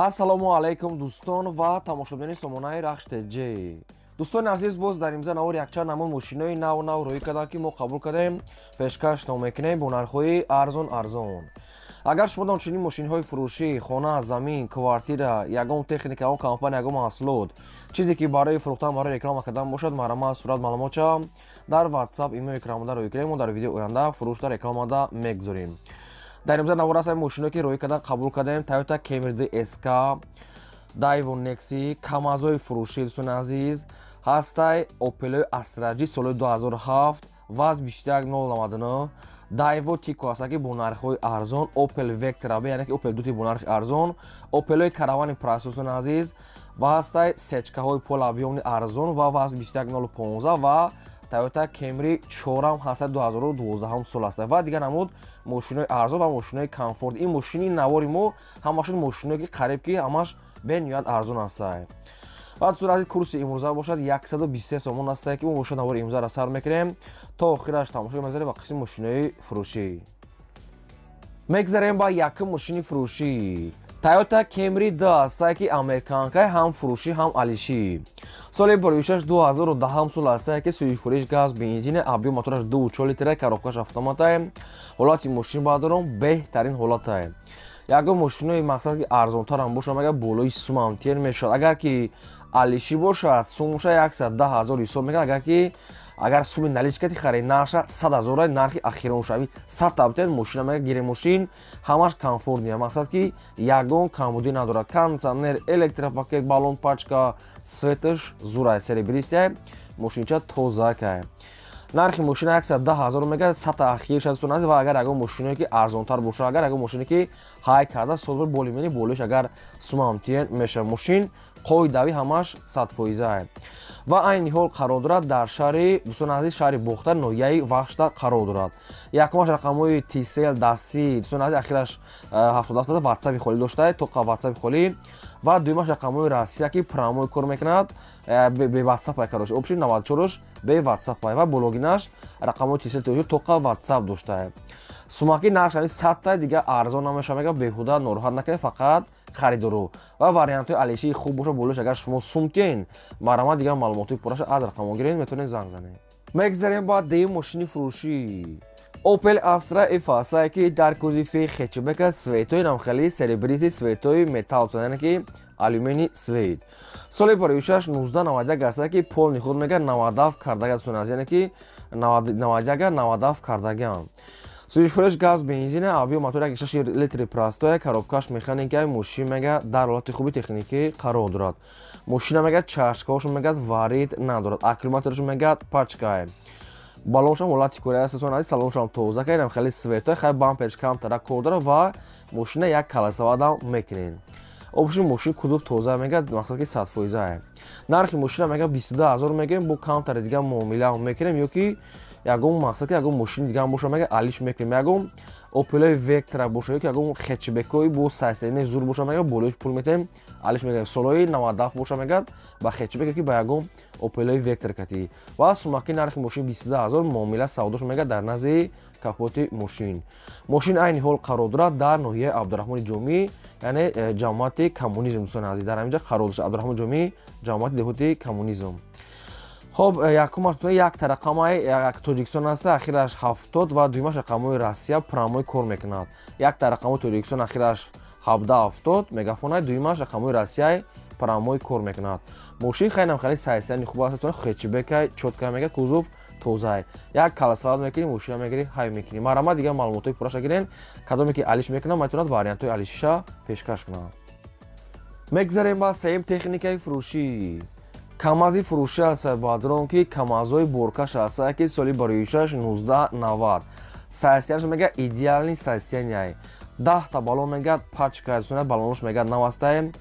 Ассалому алайкум, дӯстон ва тамошобинони сомонаи Рахш ТЖ. Дӯстони азиз, боз дар имза навор якчанд намуд мошинои нав нав рӯӣ карданд, ки мо қабул кардем, пешкаш мекунем бо нархҳои арзон арзон. Агар шумо дон чунин мошинҳои фурӯшӣ, хона, замин, квартира, ягон техника, ягон компания, ягон маҳсулот, чизе ки барои фурӯхтан, барои реклама кардан бошад, марҳамат, сурат, маълумотча дар WhatsApp, имо экранмода рӯй кунем, мо дар видеои оянда фурӯшда, рекламада мегузорем. Дар имза навор аст мошиное ки рӯй кардан қабул кардем: Toyota Camry SK, Daewoo Nexi, Камазои фурӯшӣ, дӯстони азиз, ҳастай Opel Astra G соли 2007, ВАЗ 21099, Daewoo Tico ҳаста, ки бо нархҳои арзон, Opel Vectra B, яъне ки Opel Duty бо нархи арзон, Opel Caravane Plus, дӯстони азиз, ва ҳастай сечкаҳои полуобъёмный арзон ва ВАЗ 21015 ва Toyota Camry 4 ҳаста, 2012 сол аст, ва дигар намуд мошинои арзон ва мошинои комфорт. Ин мошини навори мо ҳамашон мошиное ки қариб ки ҳамаш бениҳоят арзон ҳастанд. Ва дӯстони азиз, курси имрӯза бошад 123 сомон ҳастае, ки мо бошад навори имрӯзаро сар мекунем, то охираш тамошо мегзарем. Ба қисми мошинои фурӯшӣ мегзарем. Ба якум мошини фурӯшӣ Toyota Camry 2 ҳастае, ки американкаи, ҳам фурӯшӣ, ҳам алишӣ. Соли бароишаш 2010 сол ҳастае, ки сӯйфуриш газ, бензин, объём мотораш 2,4 литра, коробкаш автоматае. Ҳолати мошин баъдором беҳтарин ҳолатае. Ягон мошинои мақсад ки арзонтарам бошад, мегар болои сумам тер мешавад. Агар ки алишӣ бошад, сумуша 110 000 ҳисоб мекунад. Агар ки агар суми наличкати харед, нархша 100 000, нархи ахироншави 100 табтен мошина мега гире. Мошин ҳамаш комфортный, мақсад ки ягон камбудӣ надорад: кондиционер, электропакет, баллон, пачка, светаш зурай, серебристый, мошинча тозакай. Нархи мошина 110 000 мега, сата ахир шад суназ. Ва агар ягон мошиное ки арзонтар бошад, агар ягон мошине ки ҳай карда солбер болимени болиш, агар сумамтиен мешавад. Мошин қоидави ҳамаш 100%. Ва айни ҳол қарор дорад дар шаҳри, дӯстони азиз, шаҳри Бохтар, ноҳияи Вахшта қарор дорад. Якумаш рақамҳои Тисел дастӣ, дӯстони азиз, ахираш 77, ватсапи холӣ доштае, тоқа ватсапи холӣ. Ва дуюмаш рақамҳои Россия, ки прямой кор мекунад, бе ватсап ай, короче, общий 94 бе ватсап ай. Ва бологинаш рақамҳои Тисел тоҷи, тоқа ватсап доштае. Сумаки нархш ҳами 100-та, дига арзон намешава, мега, беҳуда нороҳат накунед, фақат харидору ва вариантҳои алишии хуб боша, болош агар шумо сумтен, марҳамат, дигар маълумотҳои пурраша аз рақамҳо гиред, метавонед занг занед. Мегзарем ба дуюм мошини фурӯшӣ. Opel Astra F ҳастае, ки дар кузови хэтчбека, цветои намхели серебристый, цветои металл, яъне ки алюминий цвет. Соли бароишаш 1991 ҳастае, ки полный худ мега 97 кардага, дӯстони азиз, яъне ки 91 97 кардагиам. Сӯзишфурӯш газ, бензина, объём мотор 1,6 литри простой, коробкаш механика. Мошин мега дар ҳолати хуби техникӣ қарор дорад. Мошина мега чашкаҳошо мега варид надорад, аккумуляторашо мега пачкае, баллоншам ҳолати кори аст, дӯстони азиз, салоншам тоза кардам, хеле цветой, хай бамперш камтара кор дорад ва мошина як колесовадам мекунед. Общий мошин кузов тоза мега, мақсад ки 100%. Нархи мошина мега 22 000 мегӯем, бо камтари дига муомила мекунем, ё ки ягон мақсад ки ягон мошини дига боша, мега алиш мекунем. Ягон Опелои Вектра боша ё ки ягон хэтчбекҳои бо сайсайни зур боша, мега болоиш пул метаҳем, алиш мекунем. Солҳои 97 боша, мега ба хэтчбек ки ба ягон Опелои Вектра кати. Ва сумаки нархи мошин 22 000, муомила савдош мега дар назди капоти мошин. Мошин айни ҳол қарор дорад дар ноҳияи Абдурахмони Ҷомӣ, яъне ҷамоати Коммунизм. Дӯстони азиз, дар ҳаминҷа қарор дошт Абдурахмони Ҷомӣ, ҷамоати деҳоти Коммунизм. Хоб, якумаш якта рақамаи Тоҷикистон аст, ахираш 70, ва дуюмаш рақамҳои Россия, прямой кор мекунад. Якта рақамҳои Тоҷикистон, ахираш 17 70, мегафонай, дуюмаш рақамҳои Россияи, прямой кор мекунад. Мошин хайнам хеле сайсияни хуб аст, хэтчбекай, чётка, мега кузов тозай. Як колесовать мекунӣ, мошина мегирӣ, ҳай мекунӣ. Марҳамат, дигар маълумотҳои пурраша гирен. Кадоме ки алиш мекунад, метавонад вариантҳои алишиша пешкаш кунад. Мегзарем ба сеюм техникаи фурӯшӣ. Камази фурӯшӣ аст, баъдрон ки камазҳои боркаш ҳастае, ки соли бароишаш 1990, состоянияш мега идеальный состояние, 10-та баллон мега пачка, баллонош мега навастае.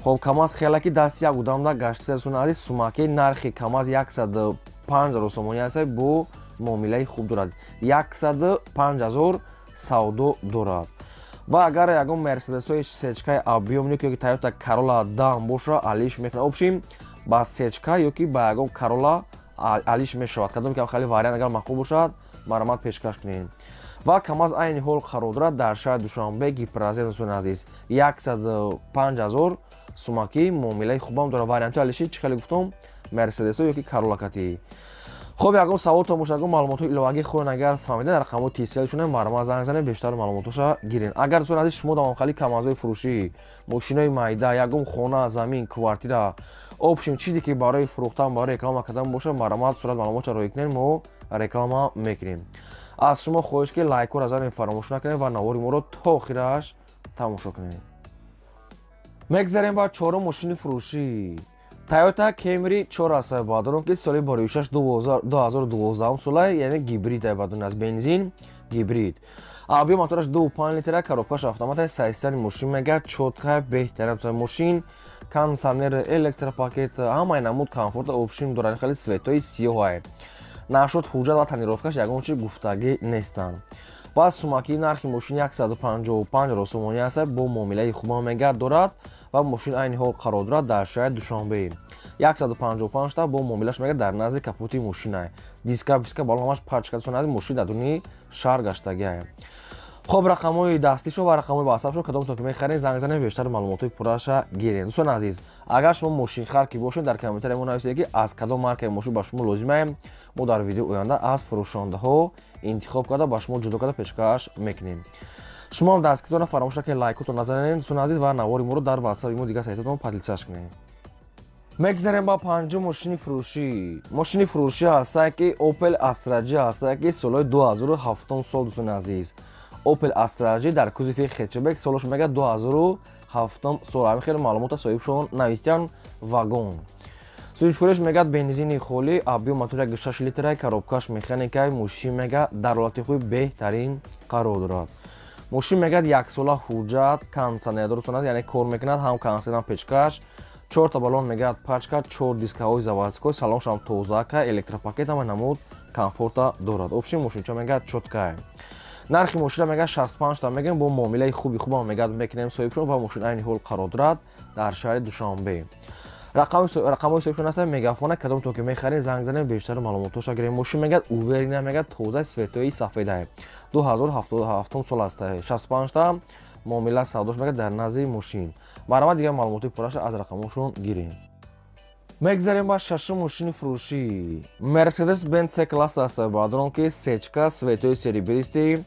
Хоб, камаз хеле ки дасти як одамда гаштиса сунади. Сумаки нархи камаз 105 000 сомонӣ аст, бо муомилаи хуб дорад, 105 000 савдо дорад. Ва агар ягон мерседесҳои сечкаи объёмный ё ки Тойота Карола дам боша, алиш мекунад. Общем, ба сечка ё ки ба ягон Карола алиш мешавад. Кадоме ки хеле вариант агар маъқул бошад, марҳамат, пешкаш кунед. Ва КамАЗ айни ҳол қарор дорад дар шаҳри Душанбе, Гипрозем, дӯстони азиз. 105 000 сумаки муомилаи хубам дорад. Вариантҳои алиши чӣ хеле гуфтум, Мерседесо ёки Карола кати. Хоб, ягон савол бошад, ягон маълумотҳои иловагӣ хоҳед агар фаҳмида, дар рақамҳои тисиялшона марҳамат занг занед, бештар маълумотҳоша гирен. Агар, дӯстони азиз, шумо давомхали КамАЗҳои фурӯшӣ, мошинои майда, ягон хона, замин, квартира, общем чизе ки барои фурӯхтан, барои реклама кардан бошад, марҳамат сурат маълумотша роҳӣ кунед, мо реклама мекунем. Аз шумо хоҳиш ки лайкҳоро занед, фаромӯш накунед ва навори моро то охираш тамошо кунед. Мегзарем ба чорум мошини фурӯшӣ. Toyota Camry 4 аст, баъдорон, ки соли бароишаш 2012 сола, яъне гибрид баъдон аз бензин гибрид. Объём мотораш 2,5 литра, коробкаш автомат, сайстани мошин мега чётка, беҳтарин мошин, кондиционер, электропакет, ҳамаи намуд комфорта общем дорад, хеле цветои сиёҳае. Нашуд ҳуҷҷат ва тонировкаш ягон чи гуфтагӣ нестанд. Ва сумаки нархи мошин 155 сомонӣ аст, бо муомилаи хуба мега дорад ва мошин айни ҳол қарор дорад дар шаҳри Душанбе. 155 та бо муомилаш мега дар назди капоти мошина. Диска писка балон ҳамаш пачка, дӯстони азиз, мошин дар дуни шаҳр гаштагиае. Хоб, рақамҳои дастишо ва рақамҳои ватсапшо кадомтон ки мехаред, занг занед, бештар маълумотҳои пурраша гиред. Дӯстони азиз, агар шумо мошинхар ки бошед, дар комментария мо нависед, ки аз кадом маркаи мошин ба шумо лозимае, мо дар видеои оянда аз фурӯшондаҳо интихоб карда, ба шумо ҷудо карда пешкаш мекунем. Шумо ҳам дастгиритонро фаромӯш накунед, лайкотон назанед, дӯстони азиз, ва навори моро дар ватсапи мо, дигар сайтотон поделиться кунед. Мегзарем ба панҷум мошини фурӯшӣ. Мошини фурӯшӣ ҳастае ки Opel Astra J ҳастае, ки солҳои 2007 сол, дӯстони азиз. Opel Astra J дар кузови хэтчбек, солаш мега 2007 сол. Ҳамин хеле маълумота соҳибшон навистиян, вагон. Сӯзишфурӯш мегӯяд бензини холӣ, объём мотор 1,6 литра, коробкаш механикаи, мошин мега дар ҳолати хуби беҳтарин қарор дорад. Мошин мегӯяд яксола ҳуҷҷат, кондиционер дорад, яъне кор мекунад, ҳам кондиционер, ҳам печкаш, чорта баллон мегӯяд пачка, чор дискаҳои заводской, салоншам тозака, электропакет, ҳама намуд комфорта дорад. Общем мошинча мегӯяд чёткая. Нархи мошина мегӯяд 65 та мегӯем, бо муомилаи хуби хубам мегӯяд мекунем соҳибшон ва мошин айни ҳол қарор дорад дар шаҳри Душанбе. Рақамҳои соҳибшон ҳастанд мегафона, кадомтон ки мехаред, занг занед, бештар маълумотҳоша гирем. Мошин мегӯяд уверена, мегӯяд тоза, цветои сафедае. 2007 сол аст, 65 та муомила савдош мегӯяд дар назди мошин. Марҳамат, дигар маълумотҳои пурраша аз рақамҳошон гирем. Мегзарем ба шашум мошини фурӯшӣ. Mercedes Benz C класс аст, баъдорон ки сечка, цветои серебристый,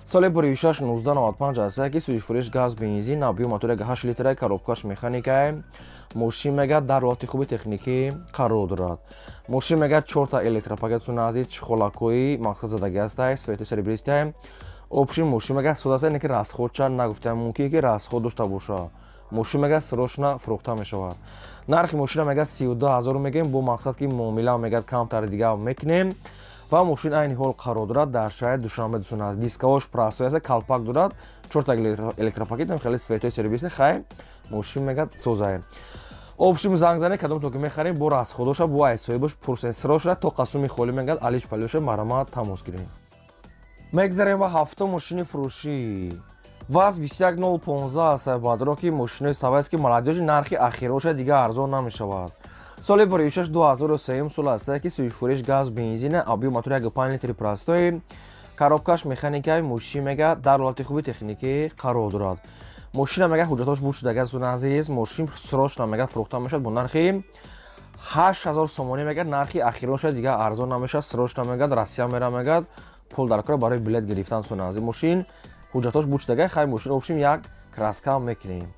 соли буришаш 1995 аст, ки сӯзишфурӯш газ бензин, объём мотор 8 литра, коробкаш механикае. Мошин мегӯяд дар ҳолати хуби техникӣ қарор дорад. Мошин мегӯяд чорта электропакет азиз, чхолакҳои мақсад задагӣ ҳастай, цветои серебристый. Общем мошин мегӯяд сода аст, ки расходча нагуфтаям, мумкин ки расход дошта бошад. Мошин мегӯяд срочно фурӯхта мешавад. Нархи мошина мегӯяд 32 000 мегӯем, бо мақсад ки муомила мегӯяд камтари дигар мекунем ва мошин айни ҳол қарор дорад дар шаҳри Душанбе, дӯстони азиз. Дискаҳош простой аст, калпак дорад, чорта электропакет, хеле цветои серебристый, хай мошин мегӯяд созае. Общем занг занед, кадомтон ки мехарем, бо расходоша, бо ай соҳибош пурсен, срочно то қасуми холӣ мегӯяд алиш палиша, марҳамат тамос гирем. Мегзарем ба ҳафтум мошини фурӯшӣ. ВАЗ 21015 аст, баъдро ки мошинои советский молодёжи, нархи ахироша дигар арзон намешавад. Соли буришаш 2003 сол аст, ки сӯзишфурӯш газ бензин, объём мотор 1,5 литри простой, коробкаш механикаи, мошин мега дар ҳолати хуби техникӣ қарор дорад. Мошина мега ҳуҷҷатҳош буд шудага, дӯстони азиз, мошин срочно мега фурӯхта мешавад бо нархи 8000 сомонӣ, мега нархи ахироша дигар арзон намешавад, срочно мегӯяд Россия мера, мегӯяд пул дар кор барои билет гирифтан, дӯстони азиз. Мошин ҳуҷҷатҳош буд шудага, хай мошин общем як краска мекунем.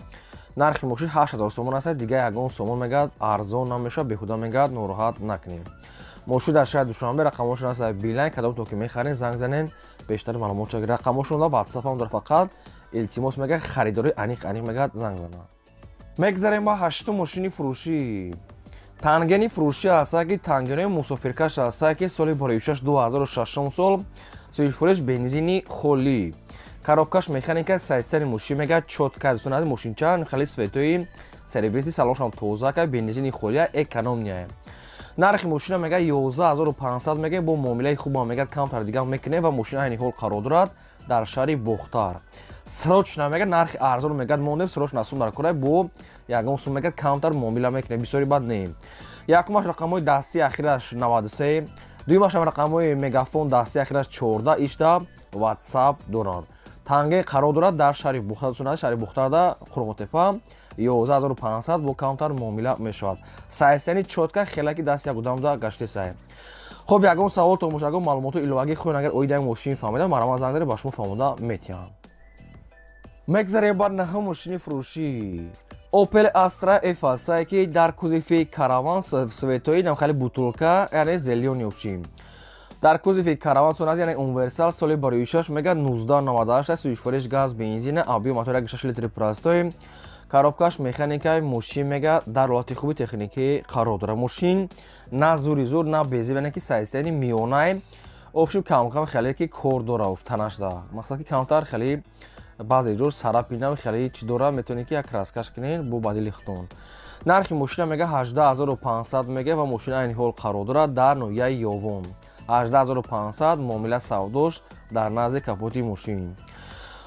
Нархи мошин 8000 сомон аст, дигар ягон сомон мегӯяд арзон намешавад, беҳуда мегӯяд нороҳат накунем. Мошин дар шаҳри Душанбе, рақамҳошон аст Билайн, кадомтон ки мехаред, занг занед, бештар маълумот ча рақамҳошон да ватсапам дорад, фақат илтимос мегӯяд харидори аниқ аниқ мегӯяд занг занад. Мегзарем ба ҳаштум мошини фурӯшӣ. Тангени фурӯшӣ ҳаста, ки тангенои мусофиркаш ҳаста, ки соли боришаш 2006 сол, сӯзишфурӯш бензини холӣ, коробкаш механика, сайстани мошин мегӯяд чётка, дӯстони азиз, мошинча хеле цветои серебристый, салоншам тозака, бензини холия, экономия. Нархи мошина мегӯяд 11500 мегӯяд, бо муомилаи хубам мегӯяд камтар дигар мекунем ва мошин айни ҳол қарор дорад дар шаҳри Бохтар. Срочно мегӯяд нархи арзон мегӯяд мондем, срочно сум дар кора, бо ягон сум мегӯяд камтар муомила мекунем, бисёри бад не. Якумаш рақамҳои дастии ахираш 93, дуюмаш рақамҳои мегафон дастии ахираш 14 ишда WhatsApp доранд. Тангаи қарор дорад дар шаҳри Бухтар, шаҳри Бухтарда, Қурғонтепа, 11500 бо камтар муомила мешавад. Состояние чётко, хелаки даст як одамда гаштесай. Хоб, ягон савол то ягон маълумоту иловагӣ хоҳед, агар оидаи мошин фаҳмида, марҳамат, занг занед, ба шумо фаҳмода метиҳам. Мегзарем ба наҳум мошини фурӯшӣ. Opel Astra F астае, ки дар кузови Караван, цветои нам хеле бутылка, яъне зелёный общем. Дар кузови Караван соназ, яъне универсал, соли бароишаш мега 1998, сӯзишвориш газ, бензин, объём мотор 6 литри простой, коробкаш механикаи. Мошин мега дар ҳолати хуби техникӣ қарор дорад. Мошин на зури зур, на безеб, яъне ки состояние миёнаи, общем, камкам хеле ки кор дора танашда, мақсад ки камтар хеле баъзе ҷо сарапинам хеле чӣ дора, метавонед ки як краскаш кунед бо бадили худтон. Нархи мошина мега 18500 мега ва мошина айни ҳол қарор дорад дар ноҳияи Ёвон. 18500 муомила савдош дар назди капоти мошин.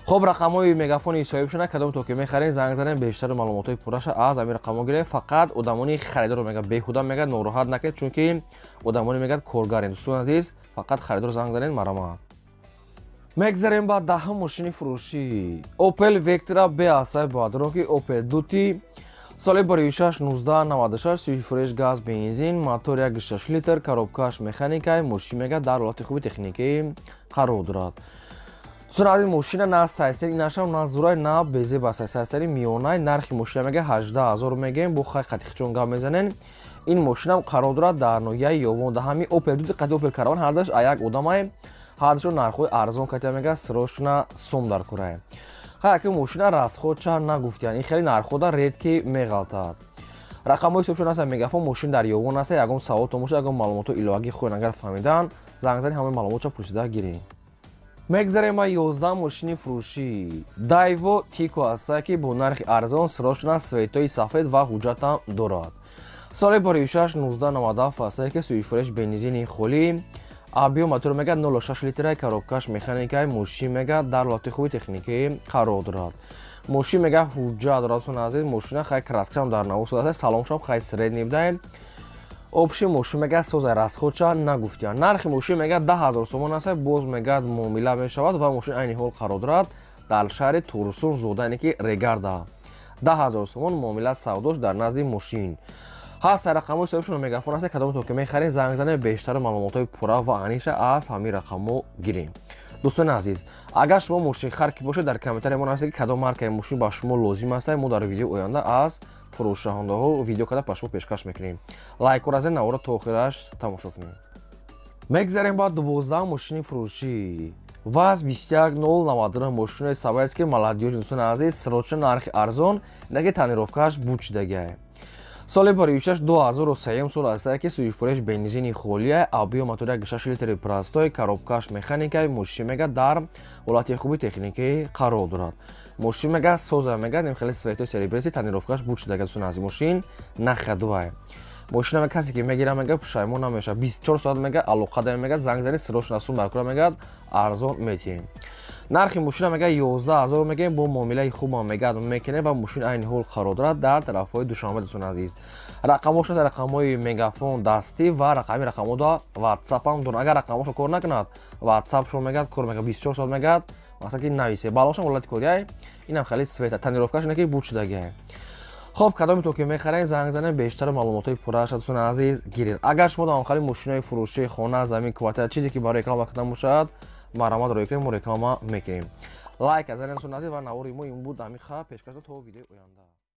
Хоб, рақамҳои мегафони соҳибшона, кадом то ки мехарем, занг занем, бештари маълумотҳои пурраша аз ҳамин рақамҳо гирем. Фақат одамони харидорро мега беҳуда мега нороҳат накунед, чунки одамони мегӯяд коргарем. Дӯстони азиз, фақат харидор занг занед, марҳамат. Мегзарем ба даҳум мошини фурӯшӣ. Opel Vectra B астаи баъдро ки Opel Duty, соли бароишаш 1996, сӯзишвориш газ, бензин, мотор 1,6 литр, коробкаш механикаи. Мошин мега дар ҳолати хуби техникӣ қарор дорад. Дӯстони азиз, мошина на состояние инашам на зурай, на безеб аст, состояние миёнай. Нархи мошина мега 18 000 мегем, бо хай қатихчон гап мезанен. Ин мошинам қарор дорад дар ноҳияи Ёвон. Да ҳамин Opel Duty қати Opel Караван ҳардаш як одамай, ҳардашон нархҳои арзон катия мега, срочно сум дар курае. Хай, аки мошина расходча нагуфтиян, ин хеле нархҳода редки меғалтад. Рақамҳои ҳисобшон аст мегафон, мошин дар Ёвон аст. Ягон савол то бошад, ягон маълумотҳо иловагӣ хоҳед агар фаҳмидан, занг занед, ҳамаи маълумотша пурсида гиред. Мегзарем ба 11 мошини фурӯшӣ. Дайво Тико астае, ки бо нархи арзон, срочно, цветои сафед ва ҳуҷҷатам дорад. Соли бароишаш 1997 астае, ки сӯзишвориш бензини холӣ, объём мотор мега 0,6 литра, коробкаш механикаи. Мошин мега дар ҳолати хуби техникӣ қарор дорад. Мошин мега ҳуҷҷат дорад. Дӯстони азиз, мошина хай краскашам дар наво аст, салоншам хай средний будаем. Общий мошин мега соза, расходча нагуфтия. Нархи мошин мега 10 000 сомон аст, боз мега муомила мешавад ва мошин айни ҳол қарор дорад дар шаҳри Турсун Зода, яъне ки Регарда. 10 000 сомон муомила савдош дар назди мошин ҳаст. Рақамҳои соҳибшон мегафон аст, кадом то ки мехаред, занг занед, бештари маълумотҳои пурра ва аниша аз ҳамин рақамҳо гирем. Дӯстони азиз, агар шумо мошинхар ки бошед, дар комментария мо нависед, ки кадом маркаи мошин ба шумо лозим аст. Мо дар видеои оянда аз фурӯшдиҳандаҳо видео карда ба шумо пешкаш мекунем. Лайкҳоро азед, навора то охираш тамошо кунем. Мегзарем ба 12 мошини фурӯшӣ. ВАЗ 21099, мошинои советский, молодёжь. Дӯстони азиз, срочно, нархи арзон, наки тонировкааш бучидагиа. Соли бароишаш 2003 сол аст, ки сӯзишвориш бензини холия, объём мотор 1,6 литри простой, коробкаш механикаи. Мошин мега дар ҳолати хуби техникӣ қарор дорад. Мошин мега соза, мега нем хеле цветои серебристый, тонировкаш бучидага. Дӯстони азиз, мошин на ходовая. Мошина касе ки мегира, мега пушаймон намешавад. 24 соат мега алоқа даме, мега занг зани, срочно сум дар кура, мега арзон метиҳем. Нархи мошина мега 11 000 мегӯем, бо муомилаи хубам мега мекунем ва мошин айни ҳол қарор дорад дар тарафҳои Душанбе. Дӯстони азиз, рақамҳош аст, рақамҳои мегафон дастӣ ва рақами рақамҳода ватсапам доранд. Агар рақамҳошо кор накунад, ватсапшо мегӯяд кор мекунад, 24 соат мегӯяд, масалан ки нависе. Балоншам ҳолати кориай, инам хеле цвета, тонировкаш ки бучидагиай. Хоб, кадоме то ки мехаред, занг занед, бештари маълумотҳои пурраша, дӯстони азиз, гиред. Агар шумо дар мошинои фурӯшии хона, замин, квартира, чизе ки барои реклама кардан бошад, марҳамат роӣ кунед, мо реклама мекунем. Лайк азанед, дӯстони азиз, ва навори мо ин буд. Ҳамин ха пешкаш то видеои оянда.